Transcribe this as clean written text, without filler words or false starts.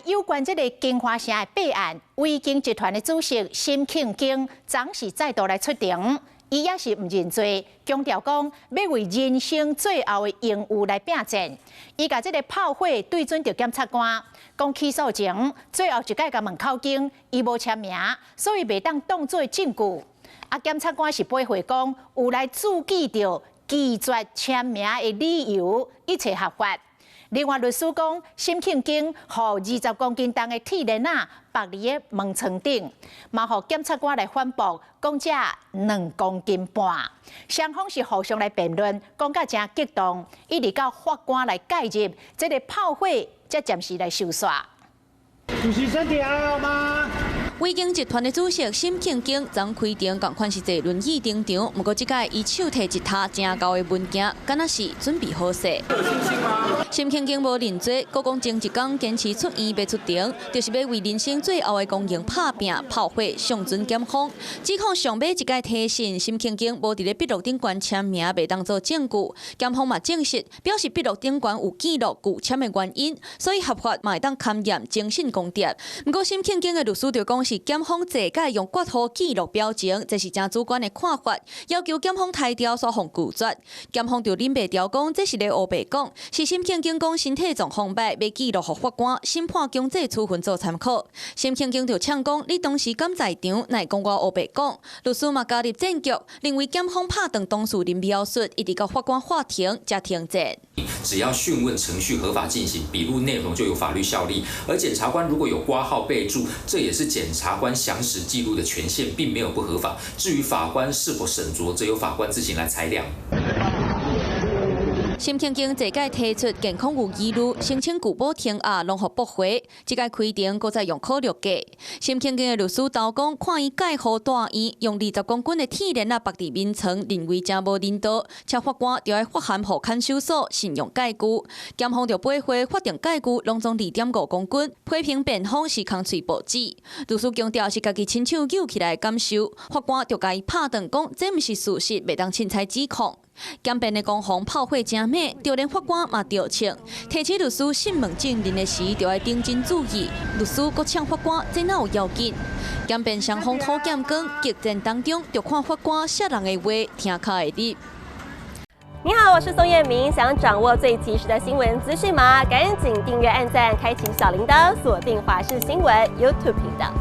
來有關這个京華城的弊案，維京集團的主席沈慶京昨是再度來出庭，伊也是毋認罪，強調講欲為人生最後的榮譽來拼戰。伊共這个炮火對準著檢察官，講起訴前最後一擺共問口供，伊無簽名，所以袂當當做證據。啊，檢察官是駁回講有來註記著拒絕簽名的理由，一切合法。另外，律師講，沈慶京予20公斤重的鐵鏈仔縛佇个門窗頂，嘛予檢察官來反駁，講這2公斤半。雙方是互相來辯論，講甲誠激動，一直到法官來介入，這个炮火才暫時來收煞。主席身體還好嗎？維京集團的主席沈慶京昨開庭，仝款是坐輪椅登場。毋過，這擺伊手提一疊誠厚的文件，敢若是準備好勢。有信心嗎？沈慶京無認罪，閣講前一工堅持出院欲出庭，就是欲為人生最後的光榮拍拚，炮火上準檢方。指控上尾一擺提訊，沈慶京無佇咧筆錄頂懸簽名，袂當做證據。檢方嘛證實，表示筆錄頂懸有記錄拒簽的原因，所以合法嘛會當勘驗徵信公牒。毋過沈慶京的律師就講是檢方這擺用括號記錄表情，這是誠主觀的看法，要求檢方刣掉，煞予拒絕。檢方就忍袂牢講，這是咧烏白講，是沈慶京講身體狀況䆀，欲記錄予法官審判強制處分做參考。沈慶京就嗆講，你當時敢在場，哪會講我烏白講？律師嘛加入戰局，認為檢方拍斷當事人描述，一直到法官喊停才停戰。只要訊問程序合法進行，筆錄內容就有法律效力。而檢察官如果有括號備註，這也是檢察官詳實記錄的權限，並沒有不合法。至於法官是否審酌，則由法官自行來裁量。沈慶京這擺提出健康有疑慮，申請具保聽押，攏予駁回。這擺開庭，閣再用苦肉計。沈慶京的律師投講，看伊蓋號蹛院，用20公斤的鐵鏈仔縛佇眠床，認為誠無人道，請法官著愛發函予看守所慎用蓋具。檢方就駁回法定蓋具攏總2.5公斤，批評辯方是空喙報紙。律師強調是家己親手揪起來的感受，法官就共伊拍斷講，這毋是事實，袂當凊彩指控。檢辯的攻防炮火誠猛，就連法官嘛著銃。提醒律師訊問證人的時，著愛認真注意。律師閣嗆法官，這哪有要緊？檢辯雙方吐劍光，激戰當中，就看法官寫人的話聽較會入。你好，我是宋彥明，想掌握最及時的新聞資訊嗎？趕緊訂閱、按讚、開啟小鈴鐺，鎖定華視新聞 YouTube 頻道。